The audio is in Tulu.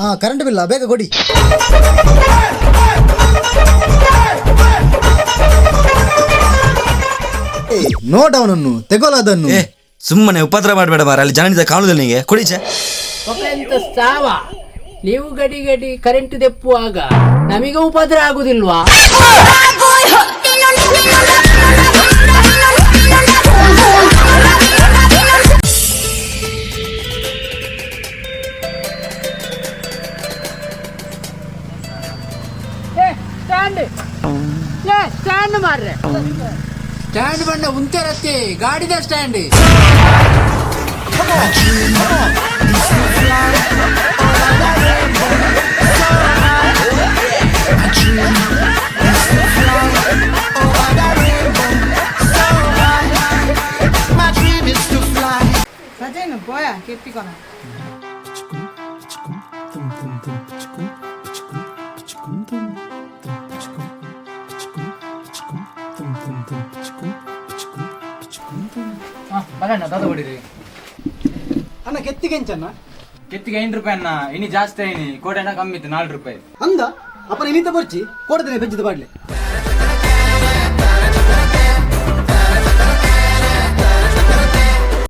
ಹಾ, ಕರೆಂಟ್ ಬಿಲ್ಲ ಬೇಗ ಕೊಡಿ. ನೋಟ್ ಅವನನ್ನು ತೆಗೋಲ ಅದನ್ನು. ಏ, ಸುಮ್ಮನೆ ಉಪದ್ರ ಮಾಡಬೇಡ ಮಾರ, ಅಲ್ಲಿ ಜನ ಕಾಣುದಿಲ್ಲ ನಿಂಗೆ, ಕೊಡಿಚೆ. ಎಂತ ಸಾವ ನೀವು ಗಡಿ ಗಡಿ ಕರೆಂಟ್ ದೆಪ್ಪುವಾಗ ನಮಗೆ ಉಪದ್ರ ಆಗುದಿಲ್ವಾ? ಸ್ಟ್ಯಾಂಡ್, ಸ್ಟ್ಯಾಂಡ್ ಮಾರ್ರೆ, ಸ್ಟ್ಯಾಂಡ್ ಬಣ್ಣ ಉಂತೆರತ್ತೆ ಗಾಡಿದ ಸ್ಟ್ಯಾಂಡ್. ಸಜೇನು ಪೋಯ ಕೆತ್ತಿಕೊನ. ಬರಣ್ಣ, ದಾದ ಹೊಡಿರಿ. ಅಣ್ಣ, ಕೆತ್ತಿಗೆ ಎಂಚಣ್ಣ? ಕೆತ್ತಿಗೆ 5 ರೂಪಾಯಿ ಅಣ್ಣ. ಇನಿ ಜಾಸ್ತಿ ಐನಿ, ಕೋಟೆ ಅಣ್ಣ ಕಮ್ಮಿ ಇತ್ತು 4 ರೂಪಾಯಿ. ಅಂದ ಅಪ್ಪನ ಇಲ್ಲಿಂದ ಬರ್ಚಿ ಕೊಡ್ತೇನೆ ಬೆಜ್ಜದ ಬಾಡ್ಲೆ.